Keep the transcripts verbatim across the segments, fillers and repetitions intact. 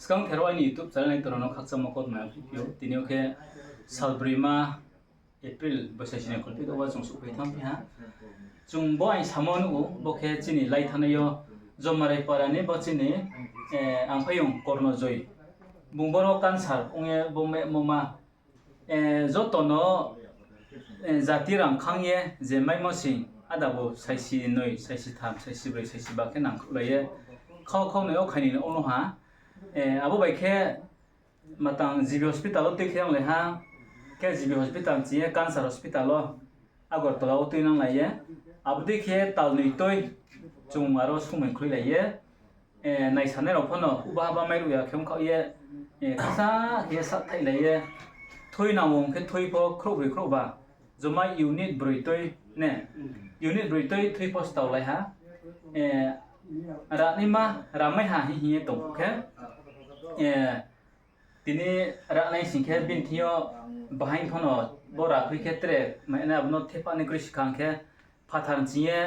Skang thero aini YouTube channel ni torao no khakchangmo kautma phiphi ou. Tini yo khe salbroima April boisai sini kholpheh do wa chung souhphai thanngphi ha. Chung bo aini samo nuh ou, bo khe chini laithanai yo Jomarai para ni bo chini, eh, angphaiyong Korno Joy. Bung boro cancer ong ye bo mehmo ma, eh, joto no, eh, jati rang khang ye je maimo sing, ada bo saisi noi, saisi tham, saisi broi, saisi ba khe nangkhruhlai ye, khau khau noi o khaini no ong no ha. Eh, abo bai khe matang G B hospital wo tui khe onglai ha, khe G B hospital ching ye cancer hospital wo Agartala wo tuinanglai ye, abo dei khe tal noi tui chung aro somoi khruhlai ye, eh, naisanai rao pho no uba haba mairuh ya khe ongkhaoh ye, eh, kasa khe ye sahthailai ye, thui nang ong khe thui pho khrouhbroi khrouhba, joma unit broi tui ne, unit broi tui thui pho staulai ha, eh, ranaima ramai ha hing hing ye tong khe, eh, tini ranai sing khe bini thing yo bahaing pho no bo rakhui khe tre, mane abo no thepha ni kroi si khang khe, phathar ching ye,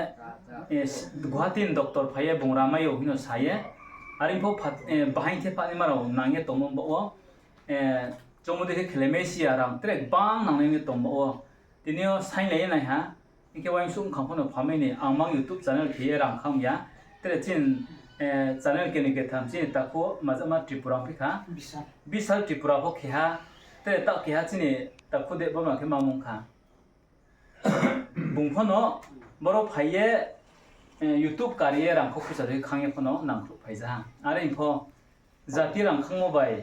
eh, Guwahati ni doctor phai ye bung ramai ou hing no sa ye, are pho phat-, eh, bahaing thepha ni ma rao nang ye tongmo baoh wo, eh, chongmo dei khe khelemai si ya rang tre gbang nangnai ye tongmo baoh wo. Tini yo sainglai ye nai ha, hing khe uaingsouh bkhang pho no phamai ni ang mang YouTube channel khe ye rang kham ya. Tre chini, eh, channel keni ketham chini takhu majama Tripura phi kha. Bisal Tripura pho khe ha. Tre taoh keha chini takhu Debbarma khe ma mung kha. Bung pho no boro phai ye, eh, YouTube kari ye rangkho phusa dei khang ye pho no nangkhruh phai ja ha. Are pho jati rang khangmo bai,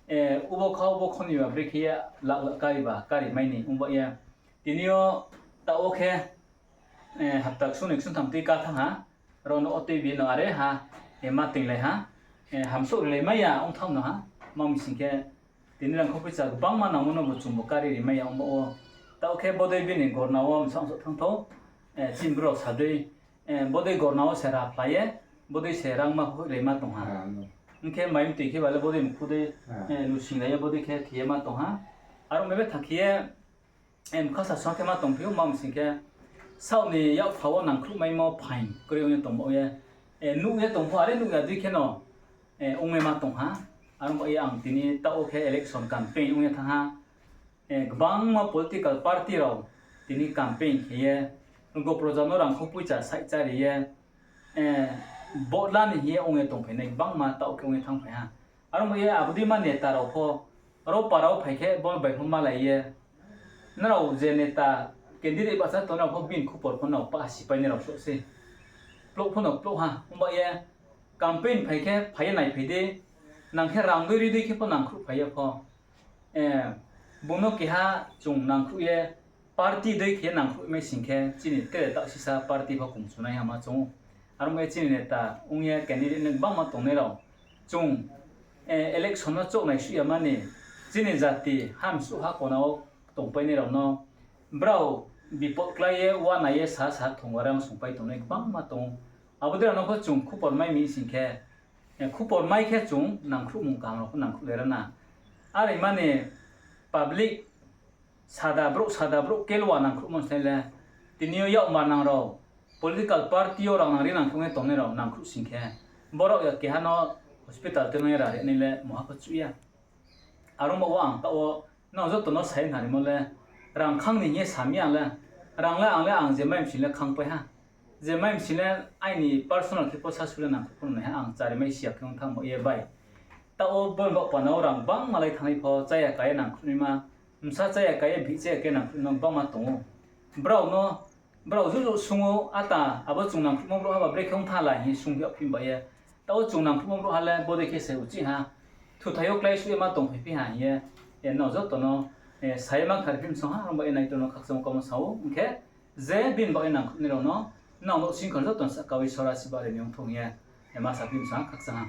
eh, ubo kha ubo khoni ba brekhe ye lakh lakh kari ba kari mai ni ong ba ye. Tini yo taoh wo khe, eh, hapta ksung ni ksung tham tui ka thanng ha, ro no o tui bi no are ha, eh, ma toinglai ha, eh, hamsouh rilai mai ya ong thanng no ha, ma mi sing khe tini rangkho phusa gbangma nangmo no bo chung bo kari ri mai ya ong ba wo. Taoh khe bodei bini gorna wo bsaoh bsaoh thanng thou, eh, chini brouh rao sa dei, eh, bodei gorna wo se ra phlai ye, bodei se rangma hoihlai ma tong ha. Hing khe mai mtoi khe ba le bodei mkhu dei, eh, lusinglai ye bodei khe khe ye ma tong ha. Aro mai be thang khe ye, eh, mkha sa song khe ma tongphi ou, ma mi sing khe saoh ni yakpha wo nangkhruh maimo phaing kroi ong ye tong ba ye, eh, nuh ye tong pho, are nuh ya dei khe no, eh, ong ye ma tong ha. Aro ba ye ang tini taoh wo khe election campaign ong ye thanng ha. Eh, gbangma political party rao tini campaign khe ye, gopro ja no rangkho phusa saih chári ye, eh, vote la ni hing ye ong ye tongphainai gbangma taoh khe ong ye thanngphai ha. Aro ba ye abo dei ma neta rao pho, aro para wo phai khe bo bai pho malai ye, nrao je neta candidate bahcha tongnai rao pho bini khupor pho no pa sipainai rao souh se. Plouh pho no plouh ha, ong ba ye campaign phai khe phai ye naiphai di, nang khe rang dei ri dei khe pho nangkhruh phai ye pho. Eh, bung no keha chung nangkhruh ye, party dei khe nangkhruh mai sing khe, chini tre taoh sisa party pho kung chunai hama chung ou. Aro ba ye chini neta ong ye candidate ni gbangma tongnai rao. Chung, eh, election no chouh naisuh ya mani, chini jati hamsuh ha kona wo tongpainai rao no, brao bipot klái ye, uanai ye, sa sa thongwara no sungpai tongnai gbangma tong ou. Abo dei rao no pho chung khupor mai mi sing khe, eh, khupor mai khe chung nangkhruhmung kaham rao pho nangkhruhlai ra na. Are mani public sada brouh, sada brouh kelwa nangkhruhmo slái le, tini yo yakmar nang rao, political party yo rang nang ri nang khe tongnai rao nangkhruh sing khe, borao ya keha no hospital tei nai ra ri nai le moha pho chuh ya. Aro ba wo ang taoh wo nrao joto no sai ye narimo le, rang khang ni hing ye sa mi ya le, rang le ang le ang je mai msing le khangpai ha. Je mai msing le aini personal khe pho sasu le nangkhruh pho nai ha, ang chári mai si ya khe ong thanng ba ye bai. Taoh wo bo ni baoh panda wo rang gbangma lai thanngnai pho, chá ya ka ye nangkhruhnaima, bsa chá ya ka ye, bihih chá ya ka ye nangkhruhnaima gbangma tong ou. Brao no, brao juju sung ou, ata, abo chung nangkhruhmo brouhha ba brekhe ong thanng la hing ye sung yagphi ba ye. Taoh wo chung nangkhruhmo brouhha le bodei khe se uchih ha, thuthai yo kláisuh ye ma tongphaiphi ha hing ye, eh, nrao joto no, eh, sa ye ma kharphi msong ha, aro ba ye naitor no khakchangmo kamo sa ou, hing khe, je bini baoh ye nangkhruhnai rao no, nrao nouhsingkho joto no sahka wo Isor asirbad ri ni ong thou hing ye, eh, ma saphi msong ha, khakchang ha.